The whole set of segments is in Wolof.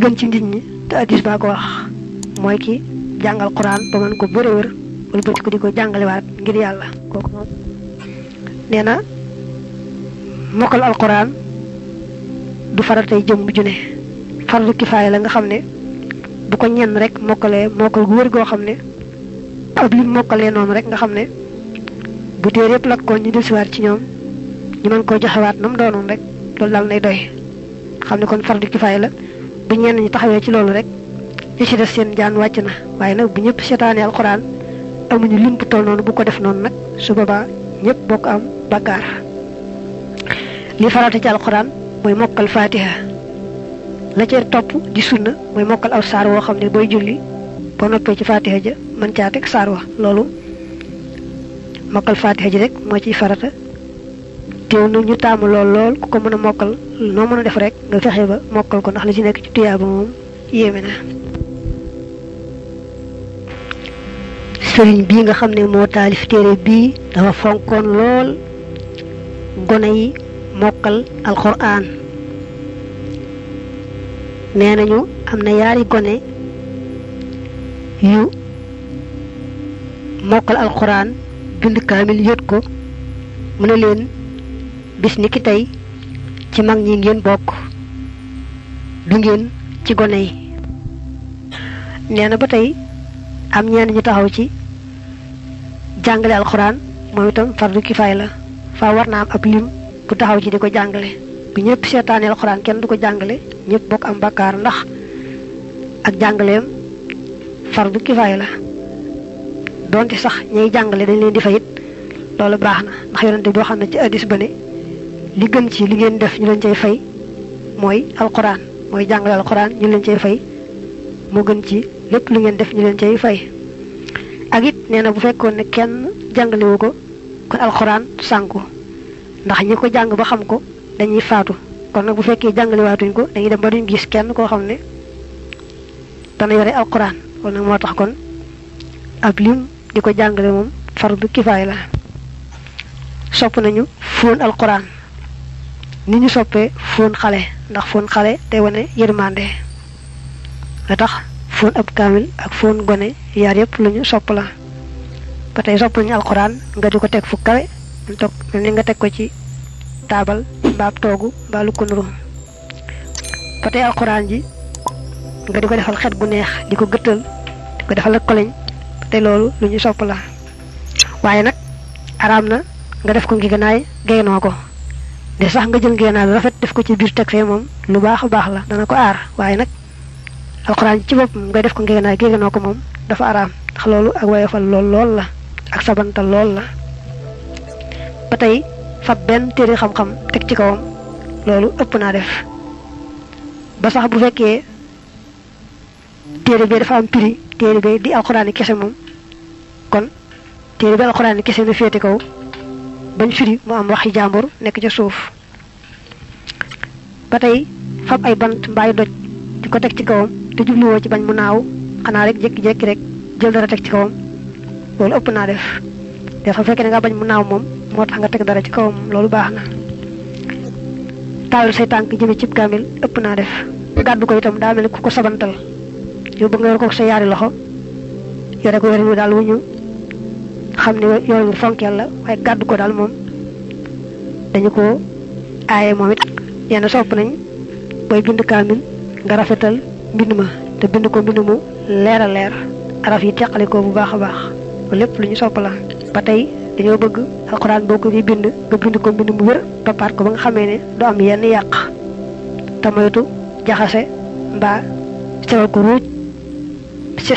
gën ci nit ñi te hadis ba ko wax mooy ki jàngal Qur'an ba mën ko bëre wër wala bëgg ko di ko jàngalewaat ngir yàlla kooku moom nee na mokkal alquran du faratay jëm ju ne fardu kifaaya la nga xam ne bu ko ñenn rek mokkalee mokkal gu wër goo xam ne ab lim mokkalee noonu rek nga xam ne bu téere yëpp lakk ko ñu dellusiwaat ci ñoom ñu mën koo joxewaat nam doonoon rek loolu daal nay doy xam ne kon fardu kifaaya la bu ñenn ñi taxawee ci loolu rek ñi ci des seen jaan wàcc na waaye nag bu ñëpp seetaanee alquran amuñu lim bu toll noonu bu ko def noonu nag su boobaa ñëpp bokk am bakkaar li farata ci alquran mooy mokkal fatiha la ca topp di sunna mooy mokkal aw saar woo xam ne booy julli boo noppee ci fatiha ja mën caa teg saar wa loolu mokkal fatiha ji rek moo ciy farata teew na ñu taamu lool ku ko mën a mokkal noo mën a def rek nga fexe ba mokkal ko ndax li ci nekk ci tuyaaba moom yéeme na sëriñ bii nga xam ne moo taalif téere bii dafa fonkoon lool gone yi mokkal alquran nee nañu am na yaari gone yu mokkal alquran bind kaamil yët ko mu ne leen bis ni ki tey ci mag ñi ngeen bokk du ngeen ci gone yi nee na ba tey am ñenn ñu taxaw ci jàngale alquran moom itam fardu kifaaya la fa war na am ab lim bu taxaw ci di ko jàngale bu ñëpp seetaanee alquran kenn du ko jàngale ñëpp bokk am bakkaar ndax ak jàngaleem fardu kifaaya la donte sax ñay jàngale dañ leen di fayit loolu baax na ndax yonente boo xam ne ci hadis ba ne li gën ci li ngeen def ñu leen cay fay mooy alquran mooy jàngale alquran ñu leen cay fay moo gën ci lépp lu ngeen def ñu leen cay fay ak it nee na bu fekkoon ne kenn jàngalewu ko kon alquran sànku ndax ñi ko jàng ba xam ko dañuy faatu kon nag bu fekkee jàngalewaatuñ ko dañuy dem ba duñ gis kenn koo xam ne dana yore alquran kon nag moo tax kon ab lim di ko jàngale moom fardu kifaaya la sopp nañu fóon alquran ni ñu soppee fóon xale ndax fóon xale day wane yërmande la tax fóon ab kaamil ak fóon gone yaar yëpp lu ñu sopp la ba tey sopp nañu alquran nga di ko teg fu kawe toog mel ni nga teg ko ci taabal mbaab toogu mbaa lu ko nuru ba tey alquran ji nga di ko defal xet gu neex di ko gëttal di ko defal ak koleñ ba tey loolu lu ñu sopp la waaye nag araam na nga def ko ngi gënaay gaynoo ko de sax nga jël ngeenaay lu rafet def ko ci biir teg fee moom lu baax a baax la dana ko aar waaye nag alquran ji ci boppam nga def ko ngi gënaay gaynoo ko moom dafa araam ndax loolu ak woyofal lool la ak sabantal lool la ba tey fab benn téere xam-xam teg ci kawam loolu ëpp naa def ba sax bu fekkee téere bi dafa am prix téere bi di alxuraan yi kese moom kon téere bi alxuraan yi kese na féete kaw bañ firi mu am waxi jàmbur nekk ca suuf ba tey fab ay bant mbaay doj di ko teg ci kawam te jubluwoo ci bañ mu naaw xanaa rek jékki-jékki rek jël dara teg ci kawam loolu ëpp naa def dafa fekkee ne nga bañ mu naaw moom moo tax nga teg dara ci kawam loolu baax na taalal say tànk jëme cib kaamil ëpp naa def gàddu ko itam daa mel ni ku ko sabantal yow bëgg nga yor ko sa yaari loxo yore ko yore wu daal wu ñu xam ne yore wu fonkeel la waaye gàddu ko daal moom dañu ko aaye moom it yenn sopp nañ booy bind kaamil nga rafetal mbind ma te bind ko mbind mu leer a leer araf yi teqale ko bu baax a baax lépp lu ñu sopp la ba tey dañoo bëgg alxuraan boo ko fi bind nga bind ko mbind mu wér toppaat ko ba nga xamee ne du am yenn yàq te moytu jaxase mbaa sewal ko ruuj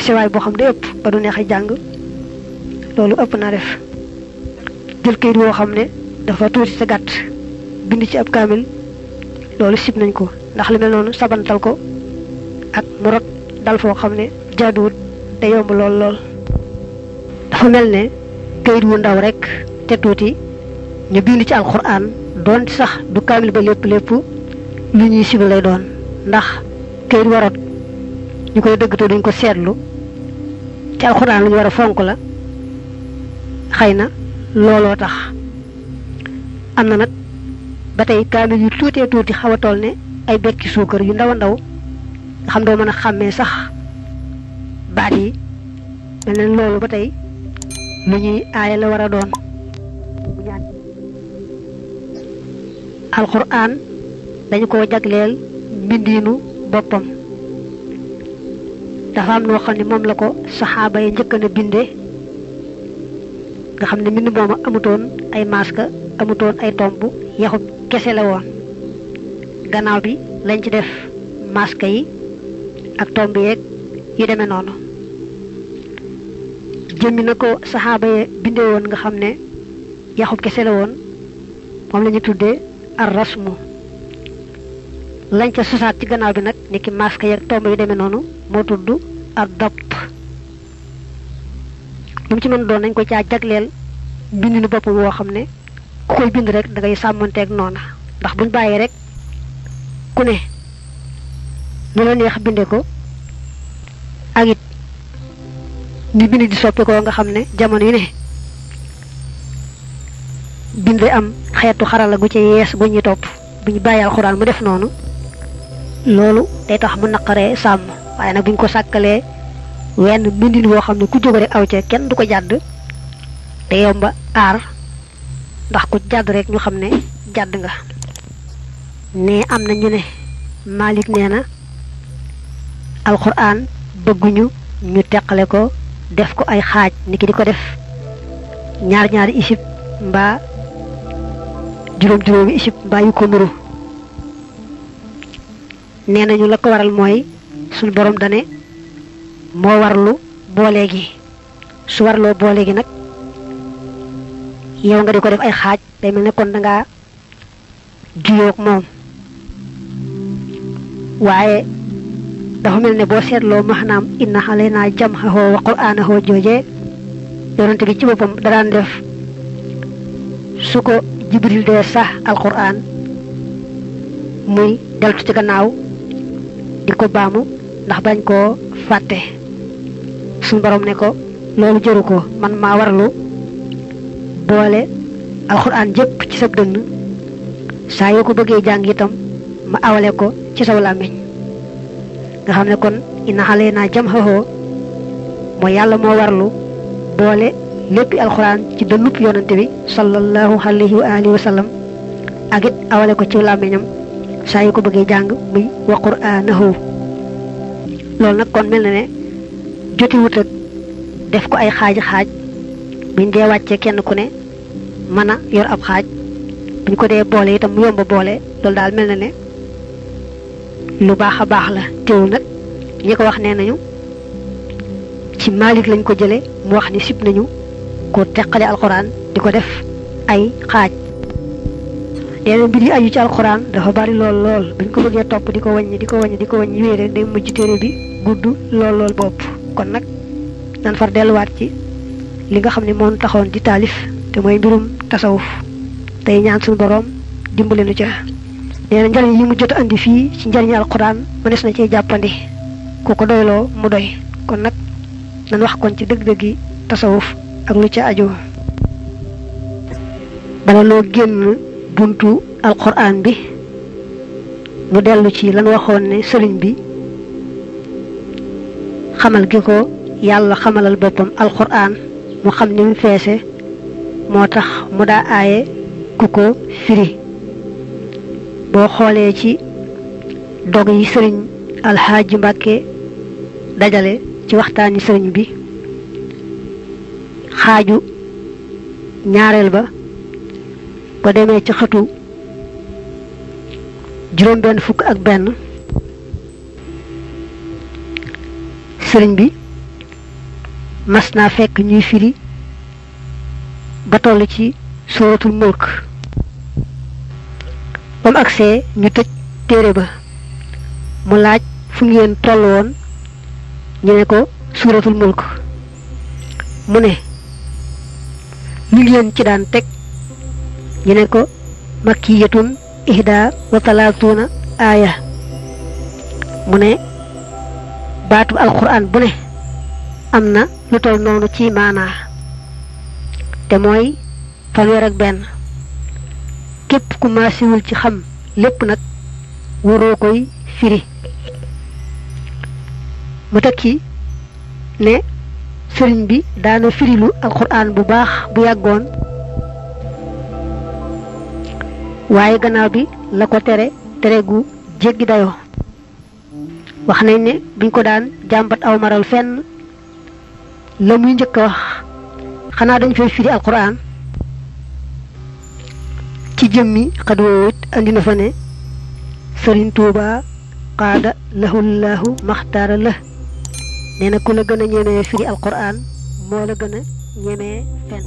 sewaay boo xam ne ëpp ba du neex a jàng loolu ëpp naa def jël kayit woo xam ne dafa tuuti sa gàtt bind ci ab kaamil loolu sib nañ ko ndax li mel noonu sabantal ko ak mu rot dal foo xam ne jaaduwut te yomb lool dafa mel ne kayit wu ndaw rek te tuuti ñu bind ci alxuraan doon sax du kaamil ba lépp lu ñuy sib lay doon ndax kayit warot ñu koy dëgg te duñ ko seetlu ci alxuraan lu ñu war a fonk la xëy na looloo tax am na nag ba tey kaamil yu tuutee tuuti xaw a toll ne ay bekki suukar yu ndaw a ndaw xam doo mën a xàmmee sax baat yi mel ne loolu ba tey lu ñuy aaya la war a doon. alquran dañu ko jagleel mbindiinu boppam dafa am noo xam ne moom la ko saxaaba yi njëkk na binde nga xam ne mbind mooma amutoon ay maska amutoon ay tomb yaxu kese la woon gannaaw bi lañ ci def maska yi ak tomb yeeg yu demee noonu jëmmi na ko saxaaba yi binde woon nga xam ne yaxu kese la woon moom la ñu tuddee ar rasmu lañ ca sosaat ci gannaaw bi nag niki maska yeeg tomb yu demee noonu moo tudd ar dabt lu mu ci mën doon nañ ko caa jagleel bind ni boppam woo xam ne ku koy bind rek da ngay sàmmanteeg noona ndax buñ bàyyi rek ku ne nu la neex binde ko ak it ni bind di soppi ko nga xam ne jamono yu ne bind am xeetu xarala gu ci yees gu ñuy topp bu ñu bàyyi alxuraan mu def noonu loolu day tax mu naqaree sàmm waaye nag buñ ko sàkkalee wenn mbindin woo xam ne ku jóg rek aw ca kenn du ko jàdd te yomba aar ndax ku jàdd rek ñu xam ne jàdd nga ne am na ñu ne Malik nee na alxuraan bëgguñu ñu teqale ko def ko ay xaaj niki di ko def ñaari isib mbaa juróomi isib mbaa yu ko nuru nee nañu la ko waral mooy suñu borom dane moo warlu boole gi su warloo boole gi nag yow nga di ko def ay xaaj day mel ne kon dangaa juyoog moom waaye dafa mel ne boo seetloo maanaam inna alaynaa jam'ahu wa qur'aanahu jooje yonent bi ci boppam daan def su ko jibril dee sax alquran muy deltu ci gannaaw di ko baamu ndax bañ koo fàtte suñu borom ne ko loolu jëru ko man maa warlu boole alquran jëpp ci sab dënn saa yoo ko bëggee jàng itam ma awale ko ci saw làmmiñ nga xam ne kon inna alaynaa jam'ahu mooy yàlla moo warlu boole léppi alxuraan ci dënnub yonante bi sallallahu alayhi wa alihi wa sallam ak it awale ko ci làmmiñam saa yu ko bëggee jàng muy wa qur'aanahu loolu nag kon mel na ne jotiwut ak def ko ay xaaj buñ dee wàccee kenn ku ne mën a yor ab xaaj buñ ko dee boole itam mu yomba boole loolu daal mel na ne lu baax a baax la teewul nag ñi ko wax nee nañu ci Malik lañ ko jële mu wax ni sib nañu ko teqale alxuraan di ko def ay xaaj yeneen mbir yi aju ci alxuraan dafa bari lool buñ ko bëggee topp di ko wàññi wéere day mujj téere bi gudd lool bopp kon nag nan far delluwaat ci li nga xam ne moom taxoon di taalif te mooy mbirum tasawuf tey ñaan suñu boroom dimbale nu ca nee na njariñ yi mu jot andi fii ci njariñu alxuraan mënees na cee jàppandi ku ko doyloo mu doy kon nag nan wax kon ci dëgg-dëggi tasawuf ak lu ca aju bala noo génn buntu alxuraan bi mu dellu ci lan waxoon ne sëriñ bi xamal gi ko yàlla xamalal boppam alxuraan mu xam ni mu feese moo tax mu daa aaye ku ko firi boo xoolee ci dog yi sëriñ alxaaji Mbàkke dajale ci waxtaani sëriñ bi xaaju ñaareel ba ba demee ci xëtu juróom-benn fukk ak benn sëriñ bi mas naa fekk ñuy firi ba toll ci suratul mulk ba mu agsee ñu tëj téere ba mu laaj fu ngeen toll woon ñu ne ko suratul mulk mu ne lu ngeen ci daan teg ñu ne ko makkiyatun ihda wa talaatuna aaya mu ne baatu alquran bu ne am na lu toll noonu ci maanaa te mooy fanweer ak benn képp ku maasiwul ci xam lépp nag waroo koy firi mu tekki ne sëriñ bi daana firilu alquran bu baax bu yàggoon waaye gannaaw bi la ko tere gu jéggi dayoo wax nañ ne buñ ko daan jàmbat aw maral fenn la muy njëkk wax xanaa dañ fay firi alquran ci jëmmi xad woowut andi na fa ne sëriñ Tuuba qaada lahullahu maxtaara la nee na ku la gën a ñemee firi alquran moo la gën a ñemee fen